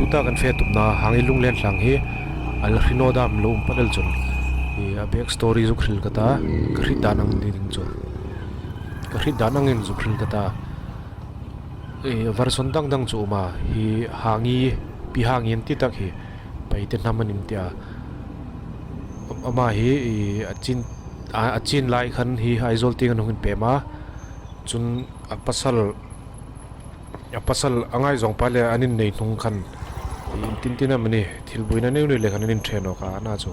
Tuta kan fe tumna hangi lunglen hlang hi al hrino dam lo um panel chun i a back story zuk hril ka ta ka hrit dan ang ni ding chu ka hrit dan angin zuk hril ka ta i version dang dang chu awm a hi hangi pi hangi an ti tak hi paite hnam an intia amah hi i a chin a chin lai khan hi Aizawl ting an hung inpem a chun a pasal a pasal a ngaizawng pa leh an innei hnung khan ih intin tin a mawni thil buina neuh neuh leh khan an inthen awk a ana chu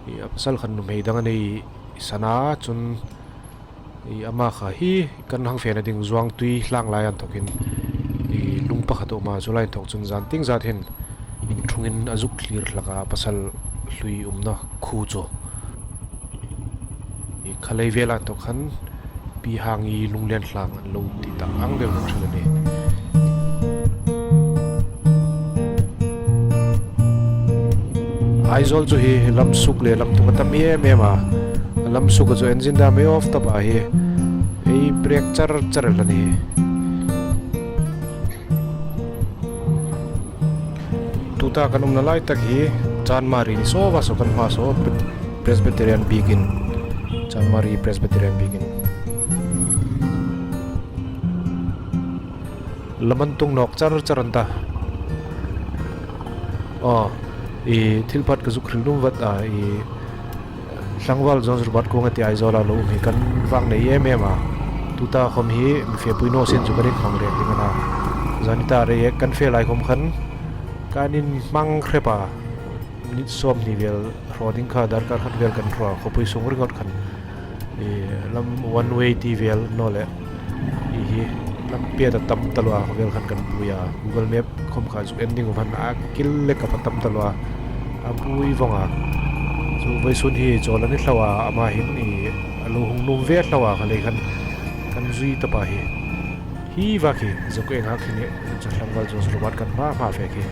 ih a pasal khan nuhmei dang a nei sana chun. Ih ama kha hi kan hang fian a ding zuang tui hlang lai an thawk in ih lung pakhat a awm a chulai in thawk chuan zan ting zat hian inthung in a zuk thlir hlak a pasal hlui awmna khu chu ih khalei vel ah an thawk khan pi hangi lunglian hlang an lo ti tak ang deuh in an hrilh a ni. Aizawl chu hi lam suk leh lam tung a tam em em a lam suk a chu engine dam mai off tawp ah hi ei break char char a ni. Tuta kan awmna lai tak hi Chanmari ni saw va saw kan hma saw Presbyterian biakin Chanmari Presbyterian biakin. Laman tung nawk char char an ta. Aw i thil phat ka zuk hril num vat a i tlangval zawn zur bat kung a ti Aizawl a lo awm hi kan vang nei em em a tuta khawm hi mi fehpui naw sin chu kan inhmang reng ding a na zanita rei ek kan fe lai khawm khan kan inhmang hrep a minute sawmhnih vel hraw ding kha darkar khat vel kan hraw a khawpui sung ringawt khan i lam one way tih vel naw leh tih hi lam piat a tam ta lo a khawvel khan kan pui a google map khawm kha chu ending awm han a kil lek a tam ta lo a a pui vawng a chu vawisun hi chawl an ni hlo a amahin ih a lo hung num ve hlo a khalei khan kan zui tawp a hi hi vak hi zawk eng ah khi chu tlangval chu robot kan hma hma ve khi.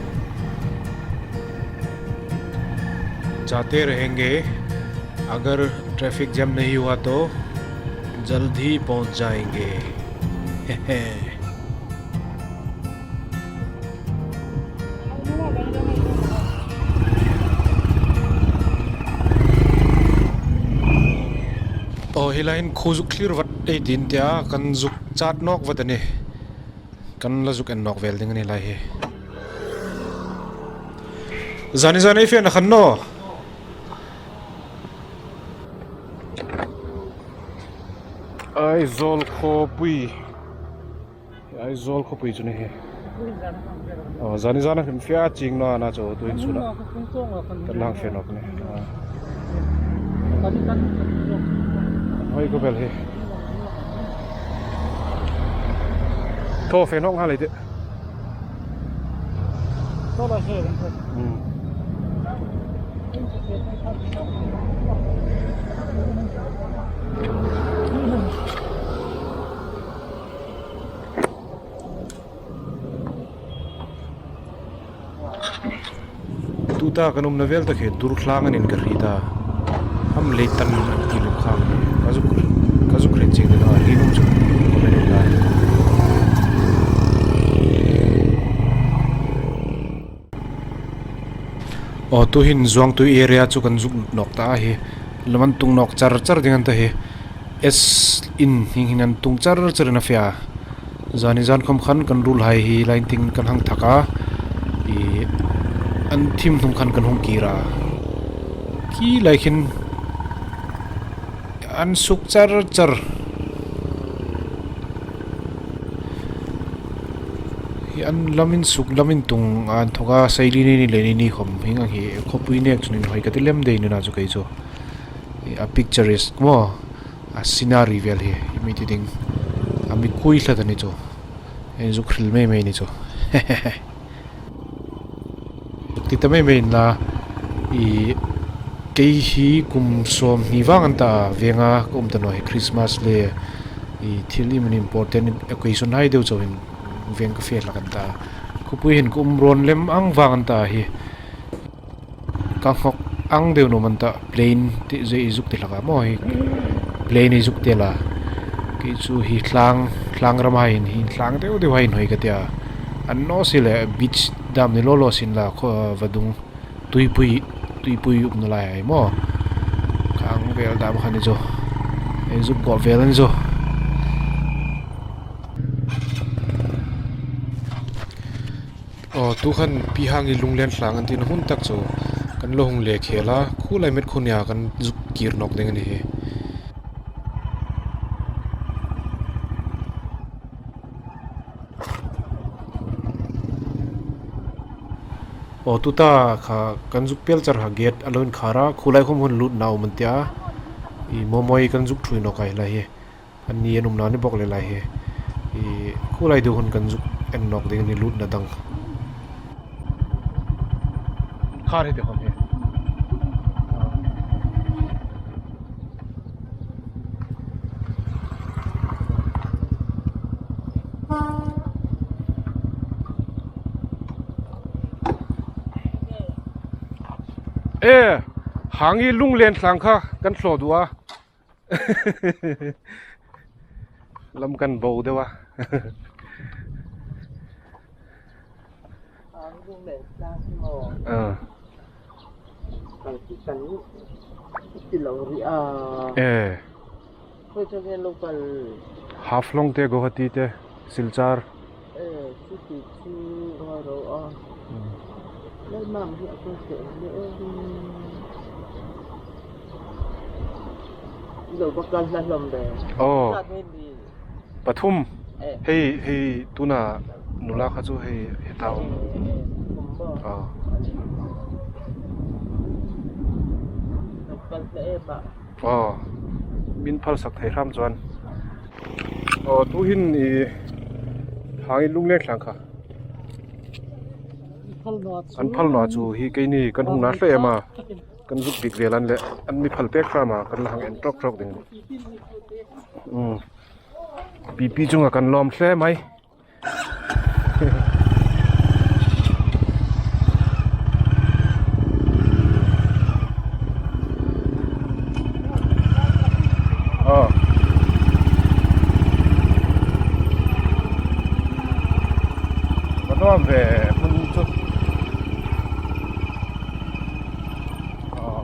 जाते रहेंगे अगर traffic jam नहीं हुआ तो जल्द ही पहुंच जाएंगे aw helai hian khu zuk thlir vat ei tin tia kan zuk chat nawk vat a ni kan la zuk en nawk vel ding a ni lai hi. Zani zan ei fian a khan naw. Aizawl khawpui Aizawl khawpui chu ni hi aw zani zan a hlim fia ching na na chu tuin chhun ah kan lang fian awk ni hawi khawvel hi thaw fe hnawk nghal ei teh. Tuta kan awmna vel tak hi dur hlang anin ka hrit a am lei tan an tih lawm khang a ni ka zuk ka zuk hret chiang deuh a rin awm chu comment in la. Aw tuhin Zuangtui area chu kan zuk nawk ta a hi lam an tung nawk char char ding an ta hi S in hing hin an tung char char in a fiah a zan in zan khawm khan kan rul hai hi line ting kan hang thak a ih an thim hnung khan kan hung kir a khi lai khin an suk char char. Hi an lam in suk lam in tung a an thawk a saili ni ni leh ni ni khawm hing ang hi khawpui nek chuan in hawi ka ti lem daih nuna chu kei chu ih a picture is maw a scenery vel hi mi ti ding a mi kui hlat a ni chu hei zuk hril mai mai a ni chu hehehe ti ta mai mai in la ih kei hi kum sawmhnih vang an ta venga ka awm ta nuai christmas leh ih thil em an important occasion hai deuh chauhin veng ka fiah hlak an ta khawpui hian ka awm rawn lem ang vang an ta hi ka nghawk ang deuh nuam an ta plane tih zui i zuk ti hlak ah maw hei plane i zuk tel a kei chu hi tlang. Tlang rama in hi tlang deuh deuh a inhawi ka tia an naw si leh beach dam ni law law sin la khaw va dung tuipui tuipui awmna lai ah emaw khang vel dam kha ni chu hei zuk kuah vel a ni chu. Aw tu khan pi hangi lunglen hlang an tihna hmun tak chu kan lo hung leh khel a khulai met khu nia kan zuk kir nawk ding a ni hi. Aw tuta kha kan zuk pial char kha gate a lo inkhar a khulai khawm hun lut na awm an tia ih mawmawi kan zuk thui nawk a helai hi. An ni an awm nan ni bawk leh lai hi ih khulai deuh hun kan zuk en nawk ding a ni lut na dang khar hi te khawm hi. E hangi lunglen thlang kha kan hlawh duh a. Lam kan bo deuh a. Haflong te Guwahati te Silchar. Aw pathum hei hei tuna nula kha chu hei heta awm aw. Aw min phal sak thei hram chuan aw tuhin ih hangin lungleng thlang kha. An phal na chu hi keini kan hung na hle em a kan zuk bik vel an leh an mi phal pek hram a kan la hang en tawk tawk ding umm pipi chungah kan lawm hle mai. Aw. Ka nuam ve hmun chu aw.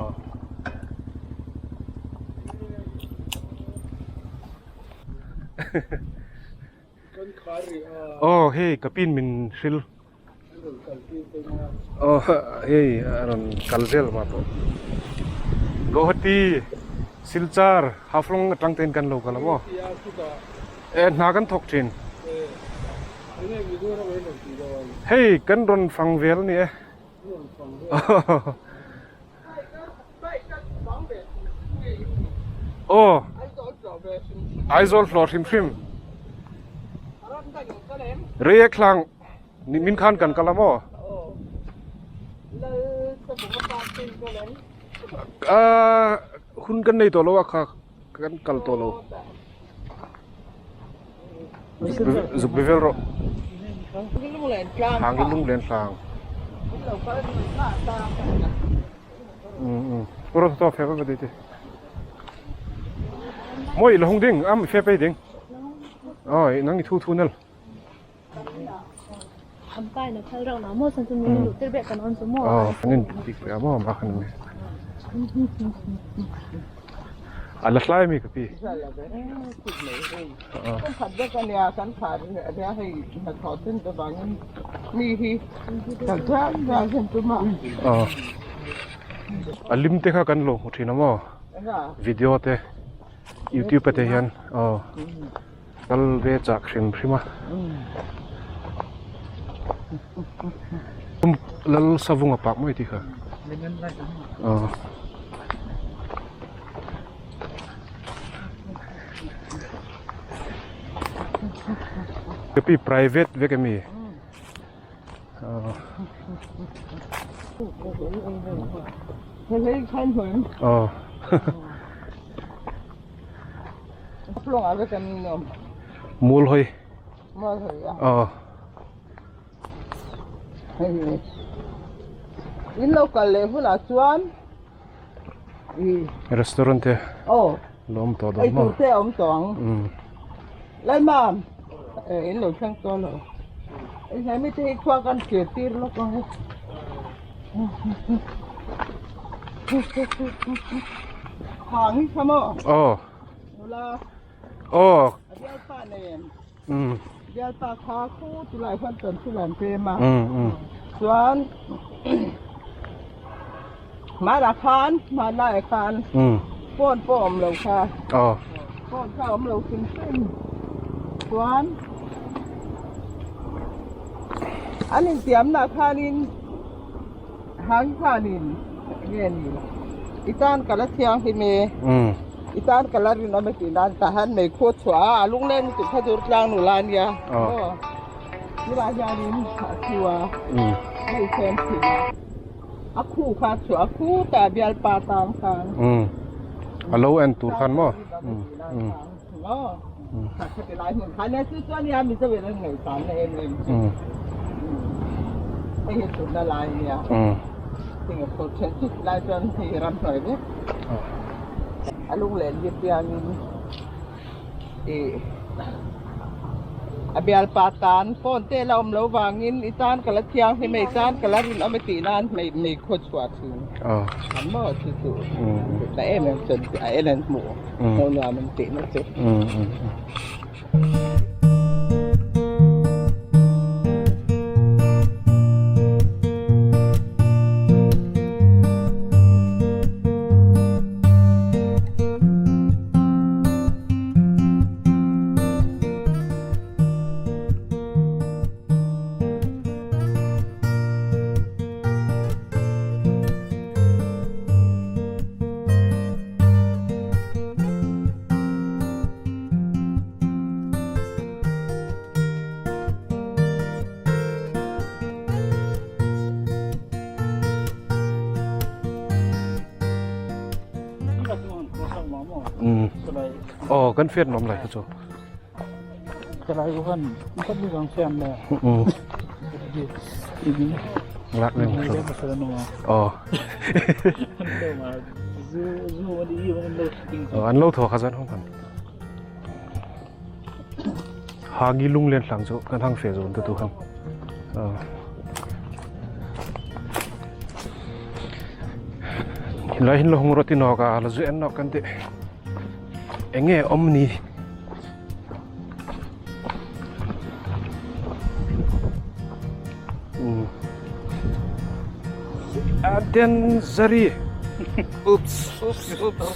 Aw. Aw hei ka pin min hril. Aw hei a rawn kal vel mah pawh. Guwahati Silchar Haflong atang te in kan lo kal a maw. E hna kan thawk thin. Hei kan rawn fang vel a ni e. Aw Aizawl hlawh hrim hrim Reiek hlang min khan kan kal a maw Ahh hun kan nei tawh lo a kha kan kal tawh lo Zuk be vel rawh. Hang hi lunglen hlang. Ro to fe va de te. Moi la hung ding am fe pe ding. Oi nang i thu thu nal. Aw nin bik ve a maw ma khan mi. A la hlai mi ka pi. A lim te kha kan lo hmu thin a maw video te youtube te hian aw. Kal ve chak hrim hrim a. Lal savunga pak mai tih kha. Aw. Kapi private vek ami. Aw. Aw. Mul hawi aw In lo kal leh hunah chuan. Restaurant te lo awm tawh dawn maw? Eitur te a awm tawh ang. Lalmam in lo thleng tawh lo. He mi te hi khua kan thlir tir lawk ang e. Hang hi kha maw? Aw. Nula. Aw. A bialpa nen. Bialpa kha khu tilai khan kan thil an pem a. Chuan hmanah khan hmanlaiah khan phone pawh awm lo kha. Phone kha awm lo hrim hrim. Chuan an intiamnaah khanin hang khanin nge ni i tan ka la thianghlim e. I tan ka la rinawm e tih nan tah hian meikhu a chhuah a, a lungleng lutuk kha dur tlang nula a nia. Aw, tunah hianin a thu a, hei sawn thin a, a khu kha a chhuah a, khu tah bialpa tan khan. A lo en tur khan maw? Aw, kha khati lai hmun khan nia, chu chu a nia Mizo in an ngaihsan na em em chu. Hei hi thutna lai a nia. Singapore then chu tilai chuan hei ramhnuai vek. A lunglen hi piangin ih a bialpa tan phone te la awm lo vangin i tan ka la thianghlim e i tan ka la rinawm e tih nan mei khaw chhuah thin an maw chu chu ta em em chuan a en an hmuh hmuh nuam an tih na chu. Aw kan fiat nuam lai kha chu. Lak ning aw. An lo thaw kha chuan hong kan. Hangi lunglen hlang chu kan hang fe zawn te tu hang. Lai hin lo hung roti nok a la zu en nok kan ti. Enge awm ni. Aden zari. Oops, oops, oops.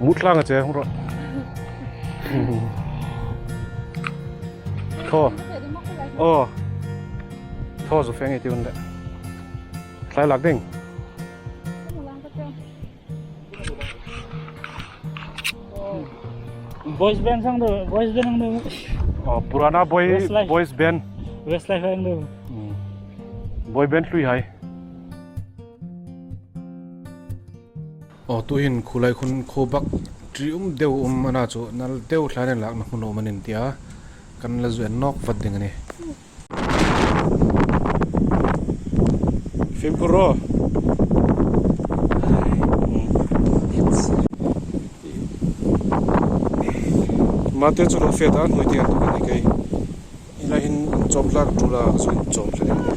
Mut hlang a che hung rawh. Thaw. Aw. Thaw zu feng ei tiun le. Thlai lak ding. Boys band sang do, boys band ang do. Oh, purana boy boys band. Westlife ang do. Boy band hlui hai. Aw tuhin khulai khun khaw bak trium deuh awm ana chu nal deuh thlai nen lakna hmun a awm a ni tia kan la zu en nawk vat ding a ni. Fimkhur rawh. Mate chu lo fiat a hnuai te an tuk a ni kei ilahin an chawm hlak tul a chu in chawm hle ding a ni.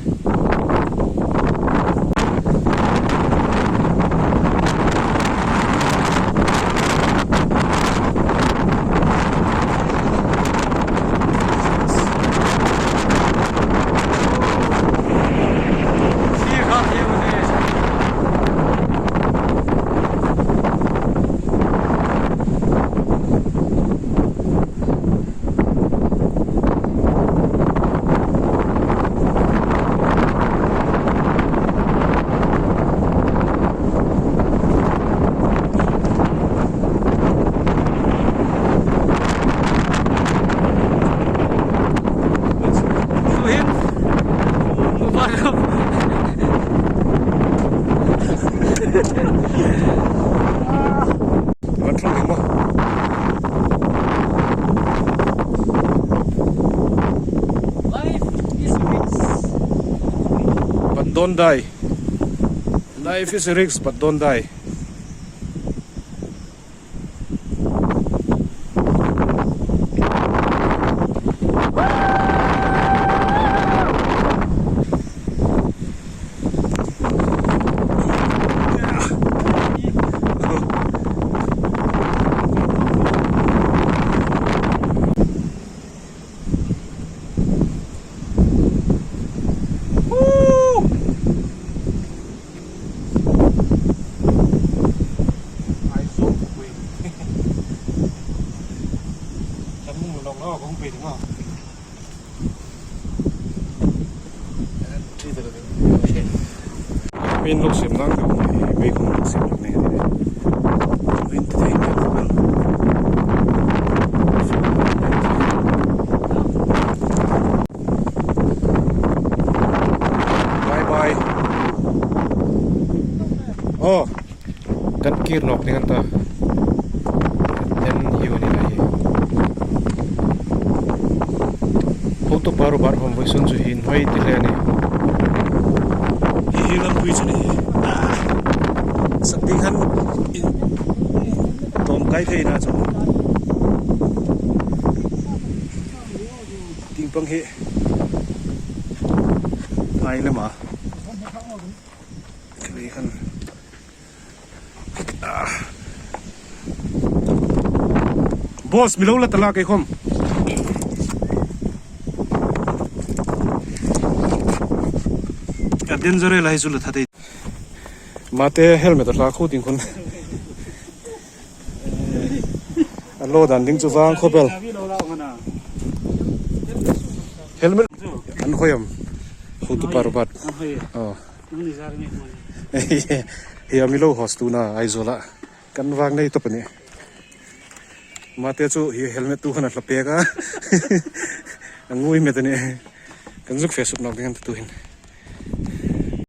don't die. Life is a risk but don't die. Min luk sim nang ka mi kung luk sim luk nei ni. Min ti thei nge ka bel. Bye bye. Oh, kan kir nok ni kan ta. Ten hiu ni lai hi. Hotu paru bar hom voi sun chu hin hoi ti hle ani. Hi hi lampui chu ni sakting han in tawm kai thei na chu ting pang hi ngai lama khli khan Boss milo la tala kei khawm. A danger la hi chu la tha thei. Mate helmet a hla kho ding khun. A lo dan ding chu vang khawbel. Helmet an khawih am hotu pa Robert. Aw. Hei a milo host tuna Aizawl ah kan vang nei tawp a ni. Mate chu hi helmet tu khan a hla pek a. A ngui met a ni. Kan zuk fe sup nok ding an ti tu hin.